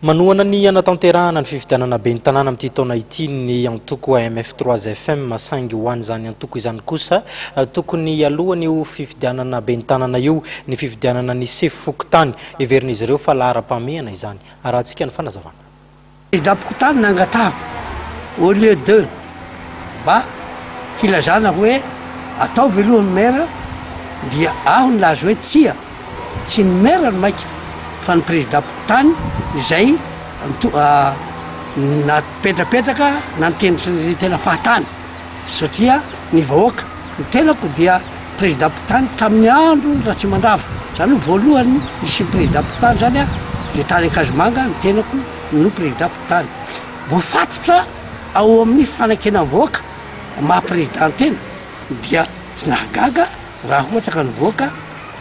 Manohana ny hanatanterahana ny fifidianana ben'ny tanàna amin'ity taona ity ny antoko AMF 3 FM, saingy ho an'izany antoko izany kosa, tokony hialohan'io fifidianana ben'ny tanàna io ny fifidianana ny sefo fokontany. Heverin'izy ireo fa laharam-pahamehana izany. Arahantsika ny fanazavana. Président-pokontany nangatahako au lieu de mba hilazana hoe ataovy aloha ny maire dia aho nilaza hoe tsia, tsy ny maire no maika fa ny président-pokontany izay napetrapetraka na niteny tena fahatany satria ny vahoaka, ny tenako dia président-pokontany tamin'ny andro Ratsimandrava, zany hoe voalohany nisian'ny président-pokontany zany aho dia tany Ankazomanga ny tenako no président-pokontany. Voafatotra ao amin'ny fanekena vahoaka maha président tena dia tsy nahagaga raha ohatra ka ny vahoaka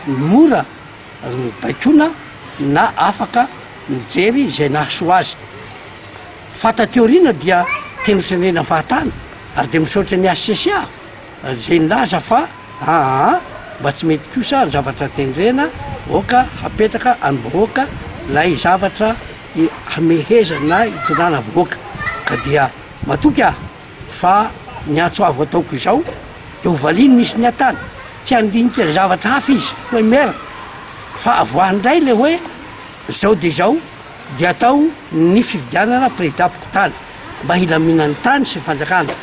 mora baikoana na afaka mijery izay nahasoa azy. Fa taty aoriana dia tena tendrena fahatany ary dia misaotra ny HCC aho izay nilaza fa aa mba tsy mety kosa ny zavatra tendrena aoka hapetraka any vahoaka ilay zavatra hamehezana na hitondrana vahoaka ka dia matoky aho fa ny antso avo ataoko izao dia ho valiany misy ny atany tsy handinika zavatra hafa izy hoe mera fa avoahy indray ilay hoe zao dia izao dia atao ny fifidianana prezidam-pokontany mba hilaminan'ny tany sy ny fanjakana.